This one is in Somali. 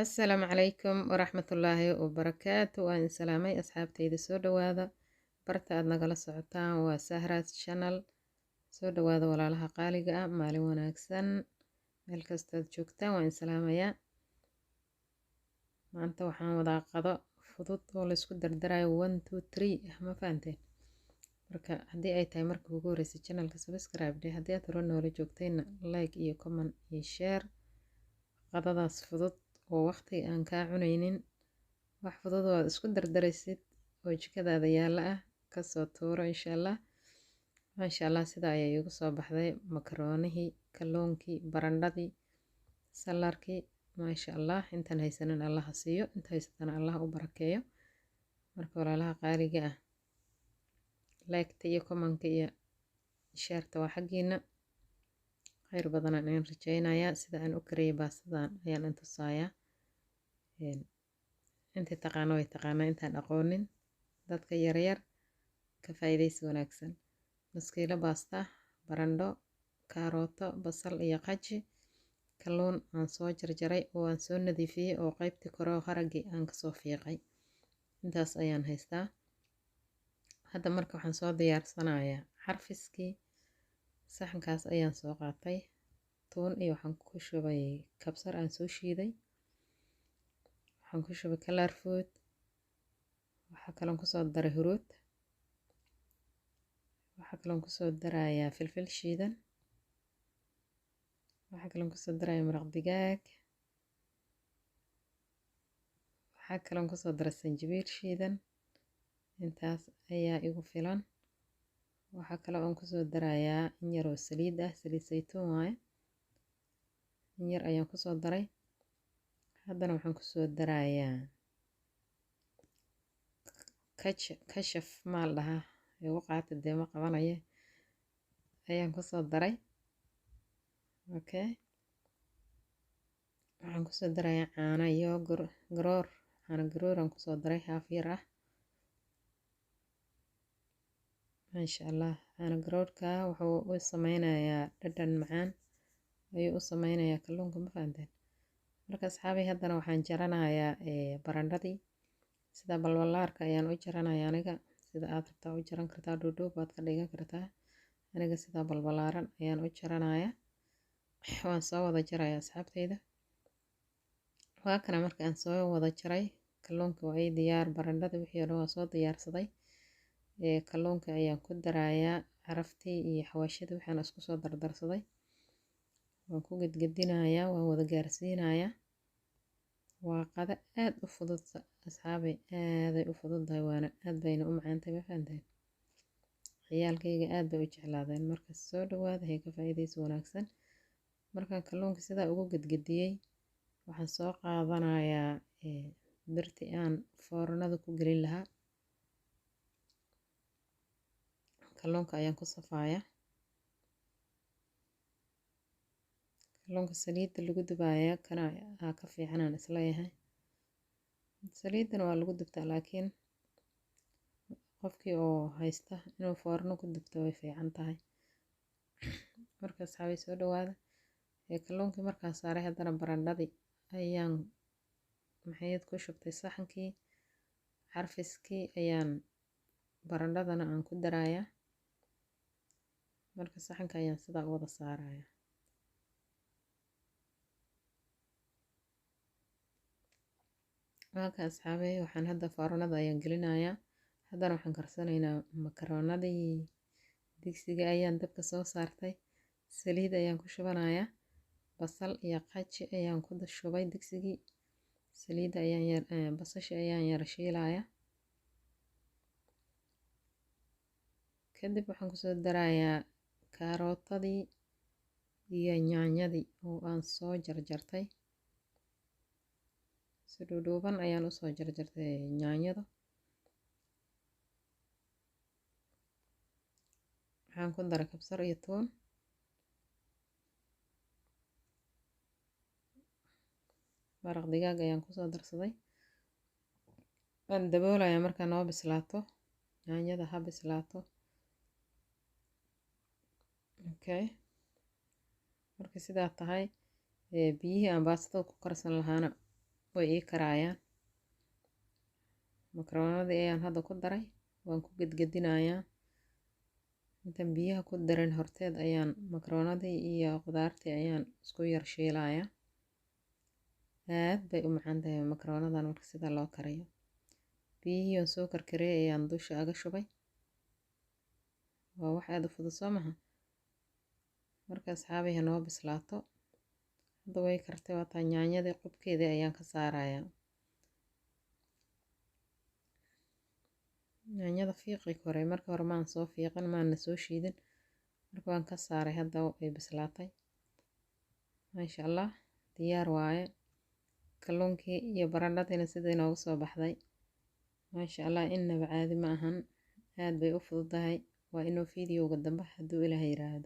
Asalaamu calaykum waraxmatullaahi wabarakaatu. Waan idin salaamay asxaabtayda, soo dhawaada. Barta aad nagala socotaan waa Sahra's Channel. Soo dhawaada walaalaha qaaliga ah, maalin wanaagsan meel kastaad joogtaan, waan idin salaamayaa. Maanta waxaan wadaa qado fudud oo laysku dardarayo, 1 2 3, ma fahanteen? Marka haddii ay tahay marka ugu horreysay channelka, subscribe dheh. Haddii aad hore noola joogtayna, like iyo comment iyo share. Qadadaas fudud oo waqti aan kaa cunaynin, wax fudud oo aad isku dardaraysid oo jikadaada yaalla ah, kasoo tuuro insha Allah. Maasha Allah, sidaa ayaa iigu soo baxday makaroonihii, kalluunkii, barandhadii, salarkii. Maasha Allah, intaan haysanin Allah ha siiyo, inta haysatana Allah u barakeeyo. Marka walaalaha qaaliga ah, like-ta iyo comment-ka iyo share-ta waa xaggiina. Khayr badanaan idin rajaynayaa. Sida aan u kariyay baastadan ayaan in tusayaa. Intii taqaano way taqaanaa, intaan aqoonin, dadka yaryar, ka faa'iidaysi wanaagsan. Nus kiilo baasta, barandho, kaarooto, basal iyo qaji, kalluun aan soo jarjaray oo aan soo nadiifiyey oo qaybtii kore oo haraggii aan kasoo fiiqay, intaas ayaan haystaa hadda. Marka waxaan soo diyaarsanayaa carfiskii. Saxankaas ayaan soo qaatay, tuun iyo waxaan ku shubay kabsar aan soo shiiday, waxaan ku shubay color food, waxaa kaloon kusoo daray huruud, waxaa kaloon kusoo darayaa filfil shiidan, waxaa kaloon kusoo darayaa maraq digaag, waxaa kaloon kusoo daray sanjabiil shiidan. Intaas ayaa igu filan. Waxaa kale oon kusoo darayaa in yar oo saliid ah, saliid saytuun waaye, in yar ayaan kusoo daray. Haddana waxaan kusoo darayaa kashaf maal dhahaa, igu qaata dee, ma qabanaye, ayaan kusoo daray. Okay, waxaan kusoo darayaa caano iyo garoor, caano garooraan kusoo daray haaf yar ah. Maasha Allah, caano garoorka wuxuu u sameynayaa dhadhan macaan ayuu u sameynayaa kalluunka, ma fahanteen? Marka asxaabay, haddana waxaan jaranayaa barandhadii. Sida balbalaarka ayaan u jaranayaa aniga. Sida aad rabtaa u jaran kartaa, dhuudhuub waad ka dhigan kartaa. Aniga sidaa balbalaaran ayaan u jaranayaa. Waan soo wada jaraya asxaabtayda, waa kana. Marka aan soo wada jaray kalluunka, waa ii diyaar. Barandhada wixii oo dhan waa soo diyaarsaday. Kalluunka ayaan ku darayaa caraftii iyo xawaashadii waxaan isku soo dardarsaday. Waan ku gedgedinayaa, waan wada gaarsiinayaa. Waa qado aad u fudud asxaabay, aaday u fududahay, waana aad bayna u macaantahay, ma fahanteen? Ciyaalkayga aad bay u jeclaadeen. Marka soo dhawaada, hay ka faa'iidaysi wanaagsan. Markaan kalluunka sidaa ugu gedgediyey, waxaan soo qaadanayaa birti aan foornada ku gelin lahaa. Kalluunka ayaan ku safaaya. Kalluunka saliidda lagu dubaaya kana aa ka fiicanaan isleeyahay. Saliiddana waa lagu dubtaa, laakiin qofkii oo haysta inuu foorno ku dubto way fiican tahay. Marka asxaabay, soo dhawaada. Kalluunkii markaan saaray, haddana barandhadii ayaan maxayad ku shubtay saxankii. Carfiskii ayaan barandhadana aan ku darayaa. Marka saxanka ayaan sidaa u wada saaraya. Waaka asxaabay, waxaan hadda foornada ayaan gelinayaa. Haddana waxaan karsanaynaa makaroonadii. Digsiga ayaan dabka soo saartay, saliid ayaan ku shubanayaa, basal iyo qaji ayaan ku shubay digsigii. Saliidda ayaan yar, basasha ayaan yara shiilayaa. Kadib waxaan kusoo darayaa karootadii iyo yaanyadii oo aan soo jarjartay. Si dhuudhuuban ayaan usoo jarjartay yaanyada. Waxaan ku daray kabsar iyo toon. Maraq digaag ayaan kusoo darsaday. Waan daboolayaa markaa noo bislaato yaanyada, ha bislaato. Okay, marka sidaa tahay, biyihii aan baastada ku karsan lahaana Way ii karaayaan. Makaroonadii ayaan hadda ku daray, waan ku gedgedinayaa. Intaan biyaha ku darin horteed ayaan makaroonadii iyo qudaartii ayaan isku yar shiilayaa. Aad bay u macaan tahay makaroonadan marka sida loo kariyo. Biyihii oon soo karkariyay ayaan dusha aga shubay. Waa wax aad u fudud, soo maha? Marka asxaabay, ha noo bislaato. Hadda way kartay, waataa yaanyadii qubkeedii ayaan ka saarayaa. Yaanyada fiiqi hore marka hore maan soo fiiqin, maana soo shiidin. Marka waan ka saaray, hadda way bislaatay. Maasha Allah, diyaar waaye. Kalluunkii iyo baradhadiina sidii inoogu soo baxday. Maasha Allah, innaba caadi ma ahan. Aad bay u fududahay. Waa inuu fiidiyowga dambe hadduu Ilaahay yiraahdo.